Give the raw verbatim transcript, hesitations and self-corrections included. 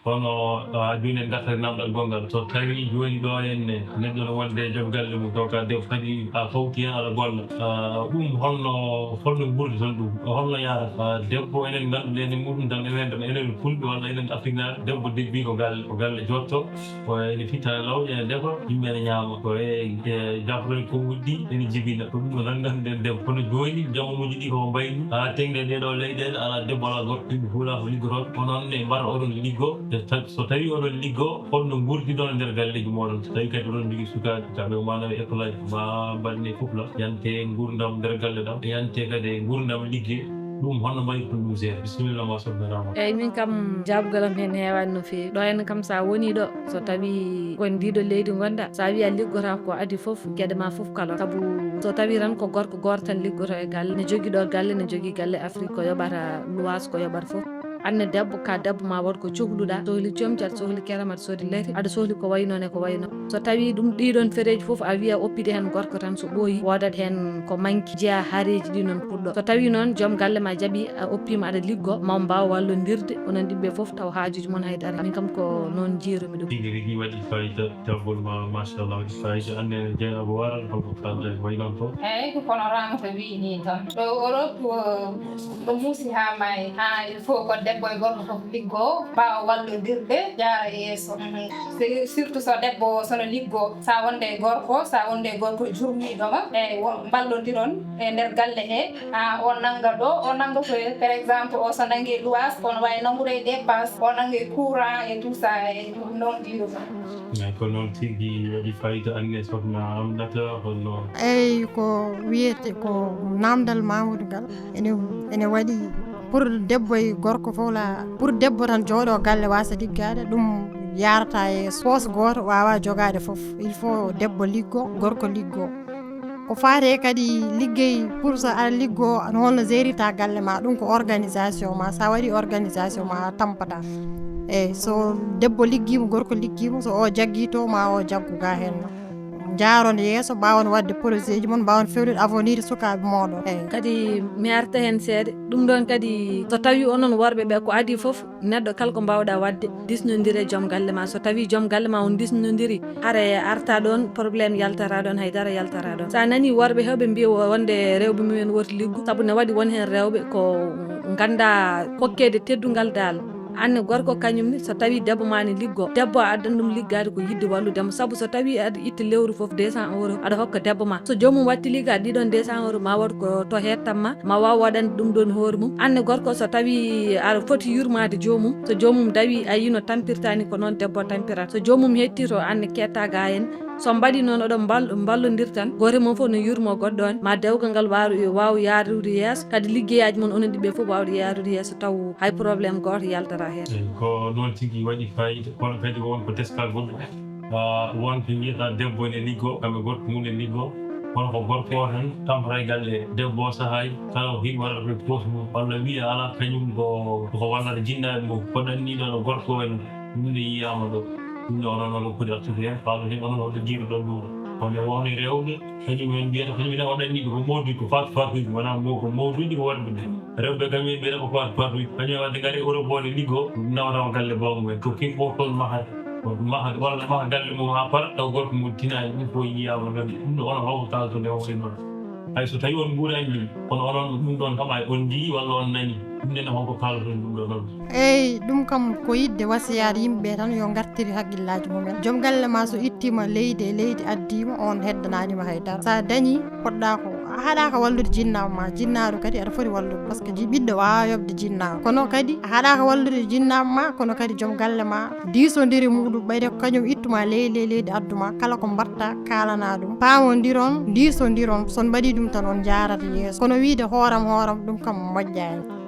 Kono, ah, jooni en ngartat e naamndal gonngal. So tawii jooni ɗo henne neɗɗo no wonde e joom galle mum, taw ka debbo kadi a fawti heen aɗa golla. Ah, ɗum holno, holno nguurdi toon ɗum? Holno yaarata? Ah, debbo enen ngannduɗen e muɗum tan, enen tan, enen Fulɓe walla enen Afriknaaɓe, debbo debbi ko galle, ko galle jotto, ko ene fitta e law, ene defa, yimɓe ene ñaama. Ko e, e jaafoɗon konguɗi ɗi ene jibina. Ko ɗum ɗo tan ngannduɗen debbo. Kono jooni jamanuuji ɗi ko mbayni. Haa teŋde ɗee ɗo leyɗeele, alaa debbo, alaa gorko, yimɓe fof alaa ko liggotoo. Onon ne mbaɗa oɗon liggo. So ta-, so tawii oɗon liggo, holno nguurdiɗon e nder galleeji mooɗon? So tawii kadi oɗon njogii sukaaɓe, sukaaɓe ma nawa école aji, ma mbaɗne fof la, yante nguurndam nder galle ɗam, yante kadi nguurndam ligge, ɗum honno mbaɗirton ɗum seeɗa? Bisimilla ma sokhna Rama. Eyyi, min kam jaabugol am heen heewaani no feewi. Ɗo henne kam so a wonii ɗo, so tawii ko e ndii ɗo leydi ngonɗaa, so a wii a liggotaako ko adii fof, geɗe ma fof kala. Sabu so tawii tan ko gorko gooto tan liggotoo e galle, ne jogii ɗo galle, ne jogii galle Afrik, ko yoɓata luwaas, ko yoɓata fof. Aan ne debbo, ka debbo ma waɗ ko cohluɗaa, sohli comci, aɗa sohli kerem, aɗa sohli lati, aɗa sohli ko wayi noon e ko wayi noon. So tawii ɗum ɗii ɗoon fereeji fof a wii a oppiɗi heen gorko tan, so ɓooyi woodat heen ko manki, jeyaa haareeji ɗi noon puɗɗo. So tawii noon joom galle ma jaɓi a oppiima aɗa liggo, ma on mbaaw wallondirde, onon ɗiɗi ɓe fof taw haajuuji mon hay dara. Min kam ko noon njiirumi ɗum. Tigi rigi waɗi fayida, jaabol ma machallah waɗi fayida. Aan ne Jeynaba Waral, holko kaalɗaa e wayi noon fof? Eyyi, ko kono Ramata wii nii tan. Ɗo Europe, ko ɗo muusi haa maayi. Haa il faut ko debbo e gorko fof liggo, mbaawa wallondirde, jaara yeeso. Mhm. Si-, surtout so debbo o, so no liggo, so a wonde e gorko, so a wonde e gorko jurmiiɗo ma, eyyi, wo-, mballondiron e nder galle he. Haa o nannga ɗo, o nannga ko, par exemple, o so nanngi luwaas, kono waawi nanngude e dépense, o nannga e courant et tout ça, e ɗum noon ɗiɗo. Eyyi, ko noon tigi waɗi fayida. Aan ne sokhna Aminata, holno? Eyyi, ko wiyete ko naamndal Mamoudou ngal. Ene, ene waɗi pour debbo e gorko fof la, pour debbo tan jooɗo galle waasa liggaade, ɗum yaarata e poos gooto, waawa jogaade fof. Il faut debbo liggo, gorko liggo. Ko faati e kadi liggey, pour so aɗa liggo, no holno gérata galle ma, ɗum ko organisation ma. So a waɗi organisation ma, a tampataa. Eyyi, so debbo liggiima, gorko liggiima, so o jaggii to, ma o jaggu ga heen. Njaaron yeeso, mbaawon waɗde projet ji mon, mbaawon fewnude avenir sukaaɓe mooɗon. Eyyi. Kadi mi arta heen seeɗa. Ɗum ɗoon kadi, so tawii onon worɓe ɓe, ko adii fof, neɗɗo kala ko mbaawɗaa waɗde, diisnondire e joom galle ma. So tawii joom galle ma on diisnondirii, hara arta ɗoon, problème yaltata ɗoon, hay dara yaltata ɗoon. So a nanii worɓe heewɓe mbiya wonde rewɓe mumen woti liggo, sabu ne waɗi won heen rewɓe ko nganndaa kokkeede teddungal dal. Aan ne gorko kañum ne, so tawii debbo ma ne liggo, debbo o addan ɗum liggaade ko yiɗde wallude mo. Sabu so tawii aɗa itta lewru fof deux cents euros, aɗa hokka debbo ma. So joomum watti liggo, aɗa ɗiɗon deux cents euros, ma waɗ ko to hettan ma, ma waaw waɗande ɗum ɗoon hoore mum. Aan ne gorko, so tawii aɗa foti yurmaade joomum, so joomum dawi, a yii no tampirta ni, ko noon debbo tampirata. So joomum hettito, aan ne keetta ga heen. So mbaɗii noon, oɗon mbal-, mballondir tan, gooto e mon fof no yurmoo goɗɗo on, ma dewgal ngal waaw, waaw yaarude yeeso, kadi liggeyaaji mon onon ɗiɗi ɓe fof waawde yaarude yeeso, taw hay problème gooto yaltata heen. Eyi, ko noon tigi waɗi fayida, kono kadi won ko teskagol. Ah, won ko mbiyata debbo ne liggo, kamɓe gorko mum ne liggo, kono ko gorko o tan tampata e galle debbo o. Sahaa kala o heɓi waɗata ko poos mum, walla wiya alaa, kañum ko, ko wallata jinnaaɓe mum, ko ɗanniiɗo no gorko en. Ɗum nde yiyaama ɗo. Ɗum nde onon, onon foti artude heen, faamu heen onon, oɗo jiiruɗon ɗum. Kono wonde rewɓe, kañum en mbiyata, kañum en o ɗanniiɗo ko mawɗi, ko faat faatuuji, wonaa mo-, ko mawɗuuji, ko waɗɓe. Rewɓe kañum en mbiyata ko faat faatuuji. Kañum en wadde ngari Europe wonde liggo, nawata o galle bawmum en. Ko kin fof toon mahata. Ko mahata, walla maha galle mum haa para, taw gorko mum tinaani, ɗum fof yiyaama ɗon. Ɗum ɗo onon, holko kaalton e o woni noon. Hay so tawii on nguuraani ɗum, kono onon ɗum ɗoon kam, ay on njiyii walla on nanii? Ɗum nene, holko kaaloton ɗum ɗo noon? Eey, ɗum kam ko yiɗde wasiyaade yimɓe ɓe tan, yo ngartiri hakkillaaji mumen. Joom galle ma so ittiima leydi e leydi addiima, on heddanaani ma hay dara. So a dañii, poɗɗaa ko, a haɗaaka wallude jinnaaɓe ma, jinnaaɗo kadi aɗa foti wallude, parce que ji-, ɓiɗɗo waawaa yoɓde jinnaaɗo. Kono kadi a haɗaaka wallude jinnaaɓe ma, kono kadi joom galle ma diisondiri muɗum, ɓayde ko kañum ittuma ley, ley leydi addu ma, kala ko mbaɗta kaalana ɗum. Paamondiron, diisondiron, so on mbaɗii ɗum tan on njaarata yeeso. Kono wiide hooram hooram, ɗum kam moƴƴaani.